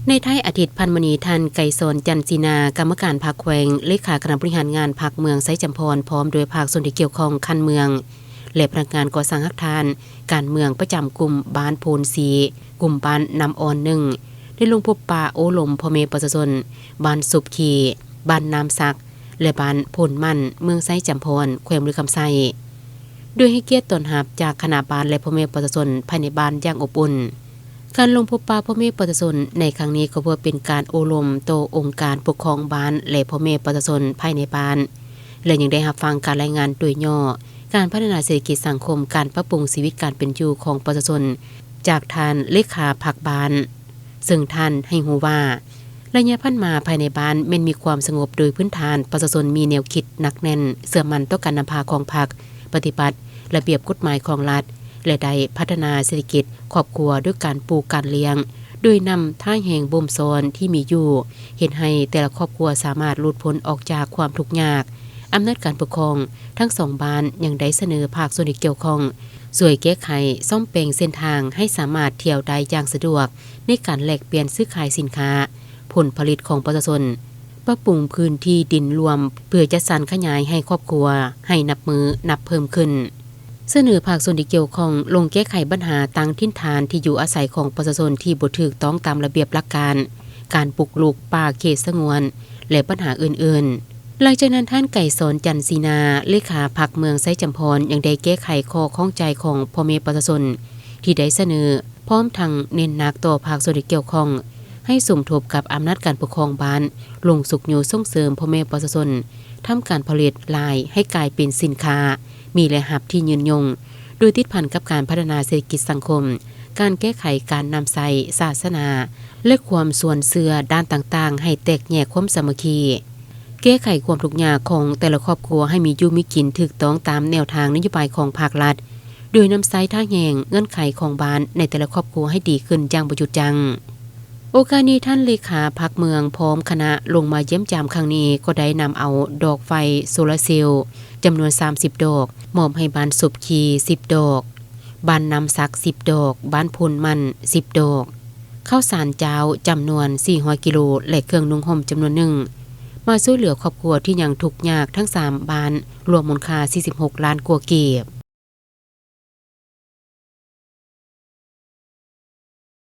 ໃນທ້າຍອາທິດຜ່ານມານີ້, ທ່ານ ໄກສອນ ຈັນສີນາ, ກຳມະການພັກແຂວງ, ເລຂາຄະນະບໍລິຫານງານພັກເມືອງໄຊຈຳພອນ, ພ້ອມດ້ວຍພາກສ່ວນທີ່ກ່ຽວຂ້ອງຂັ້ນເມືອງ ແລະ ພະນັກງານກໍ່ສ້າງຮາກຖານການເມືອງປະຈຳກຸ່ມບ້ານໂພນສີ, ກຸ່ມບ້ານນ້ຳອ່ອນໜຶ່ງ ໄດ້ລົງພົບປະໂອ້ລົມພໍ່ແມ່ປະຊາຊົນບ້ານສຸບຄີ, ບ້ານນ້ຳສັກ ແລະ ບ້ານໂພນໝັ້ນ, ເມືອງໄຊຈຳພອນ, ແຂວງບໍລິຄຳໄຊ, ໂດຍໃຫ້ກຽດຕ້ອນຮັບຈາກຄະນະບ້ານ ແລະ ພໍ່ແມ່ປະຊາຊົນພາຍໃນບ້ານຢ່າງອົບອຸ່ນ. ການລົງພົບປະພໍ່ແມ່ປະຊາຊົນໃນຄັ້ງນີ້ ກໍເພື່ອເປັນການໂອ້ລົມຕໍ່ອົງການປົກຄອງບ້ານ ແລະ ພໍ່ແມ່ປະຊາຊົນພາຍໃນບ້ານ ແລະ ຍັງໄດ້ຮັບຟັງການລາຍງານໂດຍຫຍໍ້ການພັດທະນາເສດຖະກິດສັງຄົມ, ການປັບປຸງຊີວິດການເປັນຢູ່ຂອງປະຊາຊົນ ຈາກທ່ານເລຂາພັກບ້ານ, ເຊິ່ງທ່ານໃຫ້ຮູ້ວ່າ ໄລຍະຜ່ານມາພາຍໃນບ້ານແມ່ນມີຄວາມສະຫງົບໂດຍພື້ນຖານ, ປະຊາຊົນມີແນວຄິດໜັກແໜ້ນ, ເຊື່ອໝັ້ນຕໍ່ການນຳພາຂອງພັກ, ປະຕິບັດລະບຽບກົດໝາຍຂອງລັດ ແລະ ໄດ້ພັດທະນາເສດຖະກິດຄອບຄົວດ້ວຍການປູກການລ້ຽງ, ໂດຍນຳທ່າແຮງບົ່ມຊ້ອນທີ່ມີຢູ່ ເຮັດໃຫ້ແຕ່ລະຄອບຄົວສາມາດຫຼຸດພົ້ນອອກຈາກຄວາມທຸກຍາກ. ອຳນາດການປົກຄອງທັງສອງບ້ານຍັງໄດ້ສະເໜີພາກສ່ວນທີ່ກ່ຽວຂ້ອງ ຊ່ວຍແກ້ໄຂສ້ອມແປງເສັ້ນທາງໃຫ້ສາມາດທ່ຽວໄດ້ຢ່າງສະດວກ ໃນການແລກປ່ຽນຊື້ຂາຍສິນຄ້າ, ຜົນຜະລິດຂອງປະຊາຊົນ, ປັບປຸງພື້ນທີ່ດິນລວມເພື່ອຈັດສັນຂະຫຍາຍໃຫ້ຄອບຄົວໃຫ້ນັບມື້ນັບເພີ່ມຂຶ້ນ. ສະເໜີພາກສ່ວນທີ່ກ່ຽວຂ້ອງລົງແກ້ໄຂບັນຫາຕັ້ງຖິ່ນຖານທີ່ຢູ່ອາໄສຂອງປະຊາຊົນທີ່ບໍ່ຖືກຕ້ອງຕາມລະບຽບຫຼັກການການບຸກລຸກປ່າເຂດສະຫງວນ ແລະ ບັນຫາອື່ນໆ. ຫຼັງຈາກນັ້ນ, ທ່ານ ໄກສອນ ຈັນສີນາ, ເລຂາພັກເມືອງໄຊຈຳພອນ ຍັງໄດ້ແກ້ໄຂຂໍ້ຂ້ອງໃຈຂອງພໍ່ແມ່ປະຊາຊົນທີ່ໄດ້ສະເໜີ, ພ້ອມທັງເນັ້ນໜັກຕໍ່ພາກສ່ວນທີ່ກ່ຽວຂ້ອງ ໃຫ້ສົມທົບກັບອຳນາດການປົກຄອງບ້ານ ລົງຊຸກຍູ້ສົ່ງເສີມພໍ່ແມ່ປະຊາຊົນທຳການຜະລິດລາຍໃຫ້ກາຍເປັນສິນຄ້າມີລາຍຮັບທີ່ຍືນຍົງ, ໂດຍຕິດພັນກັບການພັດທະນາເສດຖະກິດສັງຄົມ, ການແກ້ໄຂການນຳໃຊ້ສາສະໜາ ແລະ ຄວາມຊວນເຊື່ອດ້ານຕ່າງໆ ໃຫ້ແຕກແຍກຄວາມສາມັກຄີ, ແກ້ໄຂຄວາມທຸກຍາກຂອງແຕ່ລະຄອບຄົວໃຫ້ມີຢູ່ມີກິນຖືກຕ້ອງຕາມແນວທາງນະໂຍບາຍຂອງພາກລັດ, ໂດຍນຳໃຊ້ທ່າແຮງເງື່ອນໄຂຂອງບ້ານໃນແຕ່ລະຄອບຄົວໃຫ້ດີຂຶ້ນຢ່າງບໍ່ຢຸດຢັ້ງ. ໂອກາດນີ້, ທ່ານເລຂາພັກເມືອງພ້ອມຄະນະລົງມາຢ້ຽມຢາມຄັ້ງນີ້ ກໍໄດ້ນຳເອົາດອກໄຟໂຊລາເຊວຈຳນວນສາມສິບດອກ ມອບໃຫ້ບ້ານສົບຄີສິບດອກ, ບ້ານນ້ຳສັກສິບດອກ, ບ້ານໂພນໝັ້ນສິບດອກ, ເຂົ້າສານຈ້າວຈຳນວນສີ່ຮ້ອຍກິໂລ ແລະ ເຄື່ອງນຸ່ງຫົ່ມຈຳນວນໜຶ່ງ ມາຊ່ວຍເຫຼືອຄອບຄົວທີ່ຍັງທຸກຍາກທັງສາມບ້ານ ລວມມູນຄ່າສີ່ສິບຫົກລ້ານກວ່າກີບ.